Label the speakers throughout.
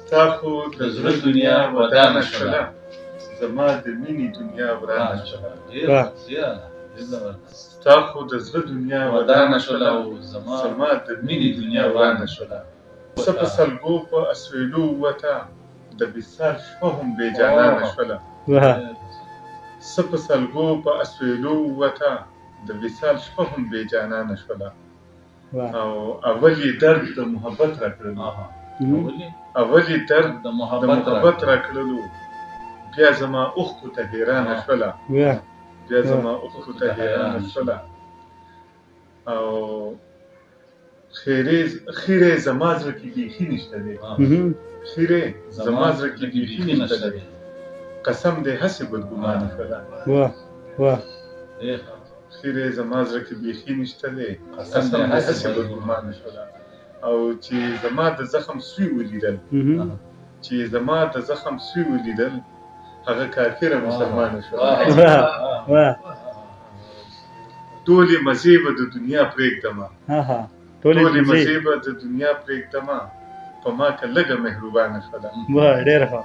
Speaker 1: ستا خو د زړه دنیا ودانه شوله، زما د مینې دنیا ورانه شوله.
Speaker 2: ډېر
Speaker 3: واه.
Speaker 2: ډېر اعلی، ډېر زبردست.
Speaker 1: ستا خو د زړه دنیا ودانه شوله،
Speaker 2: او زما
Speaker 1: زما د مینې دنیا ورانه شوله. څه په سلګو په اسویلو ووته، د وصال شپه هم بې جانانه شوله.
Speaker 3: واه.
Speaker 1: څه په سلګو په اسویلو ووته، د وصال شپه هم بې جانانه شوله.
Speaker 3: واه.
Speaker 1: او اول یې درد د محبت راکړلو،
Speaker 2: آها.
Speaker 3: مهم.
Speaker 2: ولې
Speaker 1: اول یې درد
Speaker 2: د
Speaker 1: د
Speaker 2: محبت
Speaker 1: محبت راکړلو، بیا زما اوښکو ته حیرانه شوله.
Speaker 3: واه.
Speaker 1: بیا زما اوښکو ته حیرانه شوله. او خیرې خیرې زما زړه کې بیخي نشته دی،
Speaker 3: مهم.
Speaker 1: خیرې زما زړه کې بیخي نشته دی، قسم دی هسې بدګمانه شوله.
Speaker 3: واه. واه.
Speaker 2: ډېر ښه.
Speaker 1: خیرې زما زړه کې بیخي نشته دی،
Speaker 2: قسم
Speaker 1: قسم
Speaker 2: دی
Speaker 1: دی
Speaker 2: هسې
Speaker 1: هسې بدګمانه شوله. او چې زما د زخم سوی ولیدل،
Speaker 3: مهم.
Speaker 1: چې زما د زخم سوی ولیدل، هغه کافره مسلمانه شوله.
Speaker 3: واه. واه.
Speaker 1: ټولې مزې به د دنیا پرېږدمه،
Speaker 3: ها. ټولې
Speaker 1: ټولې
Speaker 3: مزې.
Speaker 1: مزې به د دنیا پرېږدمه، په ما که لږه مهربانه شوله.
Speaker 3: واه، ډېر ښه.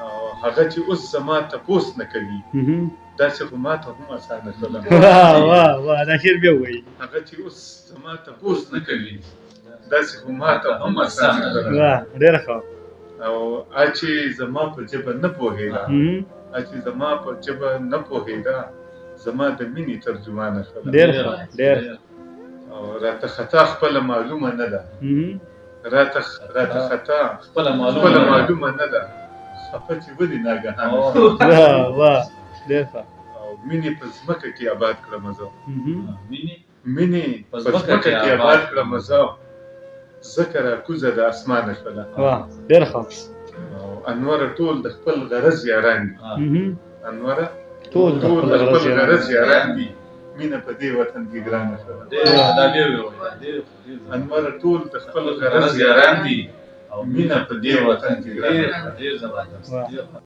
Speaker 1: او هغه چې اوس زما تپوس نه کوي،
Speaker 3: مهم.
Speaker 1: داسې خو ما ته هم اسانه شوله.
Speaker 3: واه واه واه. دا شعر بیا ووایي.
Speaker 1: هغه چې اوس زما تپوس نه کوي، داسې خو ما ته هم اسانه شوله.
Speaker 3: واه، ډېر ښه.
Speaker 1: او چې زما په ژبه نه پوهېده،
Speaker 3: مهم.
Speaker 1: چې زما په ژبه نه پوهېده، زما د مینې ترجمانه شوله.
Speaker 3: ډېر ښه، ډېر.
Speaker 1: او راته خطا خپله معلومه نه ده،
Speaker 3: مهم.
Speaker 1: راته خطا
Speaker 2: خپله معلومه
Speaker 1: خپله
Speaker 2: نه ده.
Speaker 1: معلومه نه ده، خفه چې ولې ناګهانه
Speaker 2: او.
Speaker 1: شوه.
Speaker 3: واه واه، ډېر ښه.
Speaker 1: او مینې په ځمکه کې آباد کړم زه،
Speaker 3: مهم.
Speaker 2: مینې
Speaker 1: مینې
Speaker 2: په
Speaker 1: په
Speaker 2: ځمکه
Speaker 1: ځمکه
Speaker 2: کې
Speaker 1: کې
Speaker 2: آباد
Speaker 1: آباد کړم زه، ځکه راکوزه د اسمانه شوله.
Speaker 3: واه، ډېر ښه.
Speaker 1: او انوره ټول د خپل غرض یاران دي،
Speaker 3: مهم.
Speaker 1: انوره
Speaker 3: ټول د
Speaker 1: ټول
Speaker 3: خپل
Speaker 1: د
Speaker 3: غرض
Speaker 1: خپل
Speaker 3: یاران
Speaker 1: غرض
Speaker 3: دي.
Speaker 1: یاران دي، مینه په دې وطن کې ګرانه شوله.
Speaker 2: ډېر دا بیا ووایه. ډېر ډېر زبردست.
Speaker 1: انوره ټول د خپل غرض یاران دي،
Speaker 2: او
Speaker 1: مینه په دې وطن کې ګرانه
Speaker 2: ډېر
Speaker 1: شوله.
Speaker 2: ډېر زبردست.
Speaker 3: واه.
Speaker 2: ډېر ښه.